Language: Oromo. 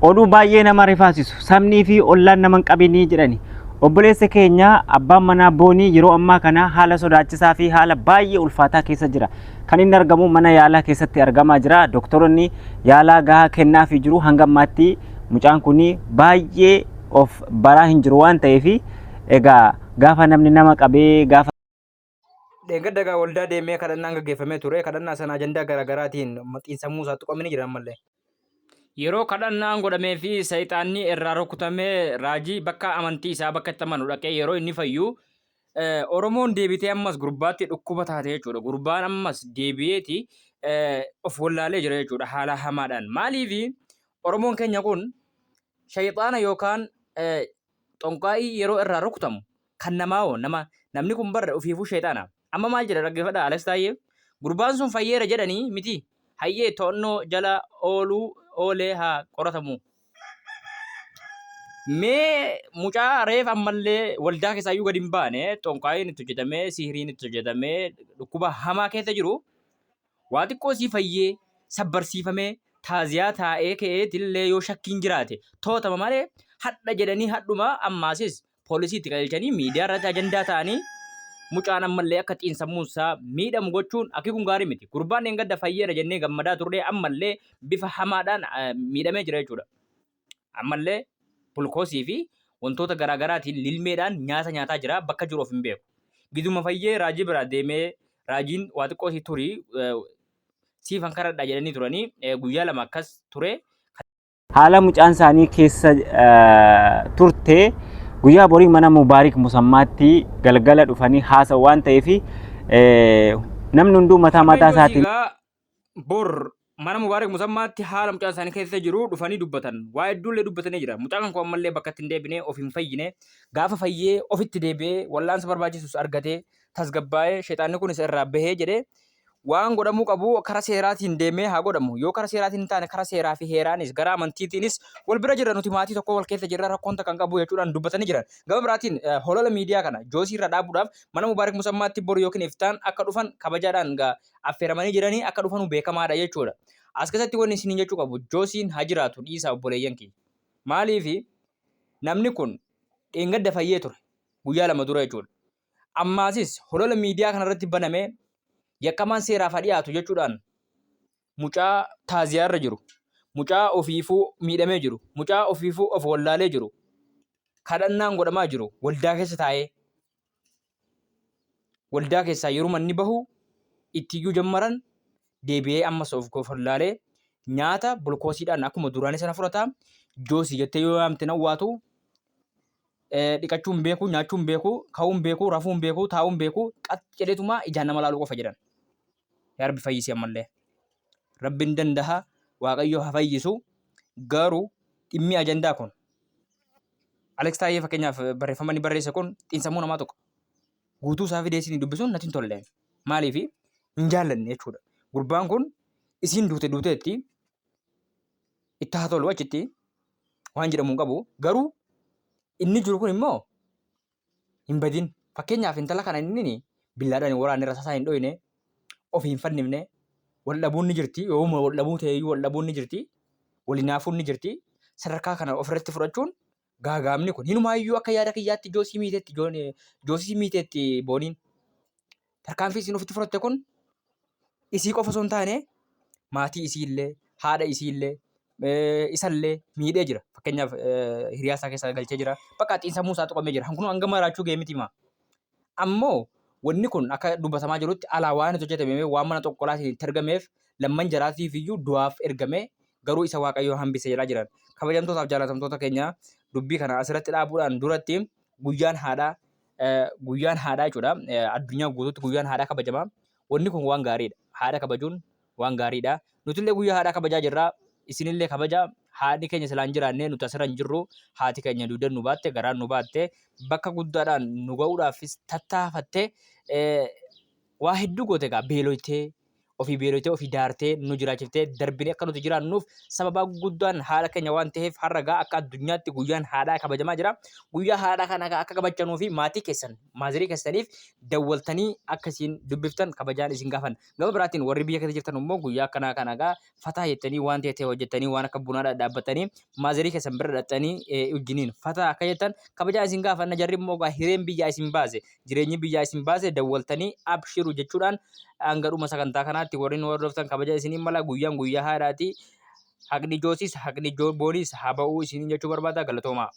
Oduu baay'ee nama rifaasisu sabnii fi ollaan nama hin qabinii jedhani. Obboleessa keenya abbaan manaa Boonii yeroo ammaa kana haala sodaachisaa fi haala baay'ee ulfaataa keessa jira. Kan inni argamu mana yaalaa keessatti argamaa jira. Doktoroonni yaalaa gahaa kennaafii jiru hanga ammaatti mucaan kun baay'ee of baraa hin jiru waan ta'eef egaa gaafa namni nama qabee gaafa Dheengadda egaa waldaa deemee kadhannaan gaggeeffamee ture. Kadhannaa sana ajandaa garaagaraatiin xiinsammuu isaa tuqamanii jiran ammallee. Yeroo kadhannaan godhamee fi sayxaanni irraa rukutamee raajii bakka amantii isaa bakka itti amanu dhaqee yeroo inni fayyu Oromoon deebitee ammas gurbaatti dhukkuba taate jechuudha. Gurbaan ammas deebi'eeti of wallaalee jira jechuudha haala hamaadhaan. Maaliif Oromoon keenya kun shayxaana yookaan xonqaa'ii yeroo irraa rukutamu kan namaa hoo nama namni kun barra ofiifuu sheexaana. Amma maal jedha dhaggeeffadhaa Alex Taayyee. Gurbaan sun fayyeera jedhanii miti. Hayyee to'annoo jala ooluu oolee haa qoratamu. Mee mucaa reef ammallee waldaa keessaa iyyuu gadi hin baane xonqaayiin itti hojjetamee sihiriin itti hojjetamee dhukkuba hamaa keessa jiru Waa xiqqoo sii fayyee sabbarsiifamee taaziyaa taa'ee ka'eetillee yoo shakkiin jiraate to'atama malee hadha jedhanii hadhuma ammaasis poolisii itti qajeelchanii miidiyaa irratti ajandaa ta'anii mucaan ammallee akka xiinsammuun isaa miidhamu gochuun akki kun gaarii miti. Gurbaan dheengadda fayyeera jennee gammadaa turre ammallee bifa hamaadhaan miidhamee jira jechuudha. Ammallee pulkoosii fi wantoota garaa garaatiin lilmeedhaan nyaata nyaataa jira bakka jiru of hin beeku. Giduma fayyee raajii biraa deemee raajiin waa xiqqoo sii turi siifan kadhadha jedhanii turanii guyyaa 2 akkas ture. Haala mucaan isaanii keessa turte guyyaa borii mana Mubaarik Musammaatti galgala dhufanii haasa'u waan ta'eef namni hunduu mataa mataa isaatiin. Bor mana Mubaarak Musammaatti haala mucaan isaanii keessa jiru dhufanii dubbatan. Waa hedduullee dubbatanii jira. Mucaan kan koo ammallee bakka itti hin deebine of hin fayyine. Gaafa fayyee ofitti deebi'ee wal'aansa barbaachisus argatee tasgabbaa'ee sheexaanni kun isa irraa bahee jedhee waan godhamuu qabu kara seeraatiin deemee haa godhamu. Yoo kara seeraatiin hin taane kara seeraa fi heeraanis gara amantiitiinis wal bira jirra nuti maatii tokko wal keessa jirra rakkoon takka hin qabu jechuudhaan dubbatanii jiran. Gama biraatiin holola miidiyaa kana joosii irra dhaabuudhaaf mana Mubaarak Musammaatti boru yookiin iftaan akka dhufan kabajaadhaan affeeramanii jiranii akka dhufanu beekamaadha jechuudha. As keessatti wanni isiniin jechuu qabu Joosiin haa jiraatu dhiisaa obboleeyyan kiyya. Maaliifi namni kun dheengadda fayyee ture guyyaa 2 dura jechuudha. Ammaasis holola miidiyaa kanarratti banamee yakkamaan seeraaf haa dhiyaatu jechuudhaan mucaa taaziyaarra jiru, mucaa ofiifuu miidhamee jiru, mucaa ofiifuu of wallaalee jiru, kadhannaan godhamaa jiru waldaa keessa taa'ee waldaa keessaa yeruma inni bahu itti iyyuu jammaran deebi'ee ammas of wallaalee nyaata bulkoosiidhaan akkuma duraanii sana fudhata. Joosii jettee yoo yaamte nan waatu dhiqachuu hin beeku, nyaachuu hin beeku, ka'uu hin beeku, rafuu hin beeku, taa'uu hin beeku, qax jedheetuma ijaan nama laaluu qofa jedhan. Yaa Rabbi fayyisi ammallee. Rabbiin danda'a Waaqayyo haa fayyisu garuu dhimmi ajandaa kun Alex Taayyee fakkeenyaaf barreeffama inni barreesse kun xiinsammuu namaa tuqa. Guutuu isaa fidee isinii dubbisuun natti hin tolle. Maaliif hin jaallanne jechuudha. Gurbaan kun isiin duute duuteetti itti haa tolu achitti waan jedhamu hin qabu. Garuu inni jiru kun immoo hin badin. Fakkeenyaaf intala kana inni billaadhaan hin waraanne rasaasaa hin dhoyne of hin fannifne wal dhabuun ni jirti yooma wal dhabuu ta'eyyuu wal dhabuun ni jirti wal hinaafuun ni jirti sadarkaa kana ofirratti fudhachuun gaagaamni kun hinumaayyuu akka yaada kiyyaatti joosii miiteetti joosii miiteetti booniin tarkaanfii isin ofitti fudhatte kun isii qofa osoo hin taane maatii isii illee haadha isii illee isallee miidhee jira. Fakkeenyaaf hiriyaa isaa keessa galchee jira. Bakka xiinsammuu isaa tuqamee jira. Kun hanga maraachuu ga'e miti maa. Ammoo wanni kun akka dubbatamaa jirutti alaa waan itti hojjetame waan mana xoqqolaatiin itti ergameef lamman jaraatiif iyyuu du'aaf ergame garuu isa Waaqayyo hambise jedhaa jiran. Kabajamtootaaf jaalatamtoota keenya dubbii kana asirratti dhaabuudhaan duratti guyyaan haadhaa guyyaan haadhaa jechuudha. Addunyaa guutuutti guyyaan haadhaa kabajama. Wanni kun waan gaariidha. Haadha kabajuun waan gaariidha. Nutillee guyyaa haadhaa kabajaa jirra. Isinillee kabaja. Haadhi keenya silaa hin jiraanne nuti asirra hin jirru. Haati keenya dugdan nu baatte, garaan nu baatte, bakka guddaadhaan nu ga'uudhaafis tattaafatte waa hedduu goote egaa beeloytee Ofii beeloytee ofii daartee nu jiraachiftee darbinee akka nuti jiraannuuf sababaa guddaan haadha keenya waan ta'eef har'a gaa akka addunyaatti guyyaan haadhaa kabajamaa jira. Guyyaa haadhaa kana akka kabajjanuu fi maatii keessan maazirii keessaniif dawwaltanii akka isin dubbiftan kabajaan isin gaafan. Gama biraatiin warri biyya keessa jirtan immoo guyyaa akkanaa kana gaa fataa jettanii waan ta'e ta'e hojjettanii waan akka bunaa dhadhaabbatanii maazirii keessan bira dhaqxanii wajjiniin fataa akka jettan kabajaa isin gaafanna. Jarri immoo gaa hireen biyyaa isin baase jireenyi biyyaa isin baase dawwaltanii abshiru jechuudhaan hanga dhuma sagantaa kanaatti warri nu hordoftan kabaja isiniin mala. Guyyaan guyyaa haadhaati. Haqni joosiis haqni booniis haa ba'uu isiniin jechuu barbaada. Galatoomaa.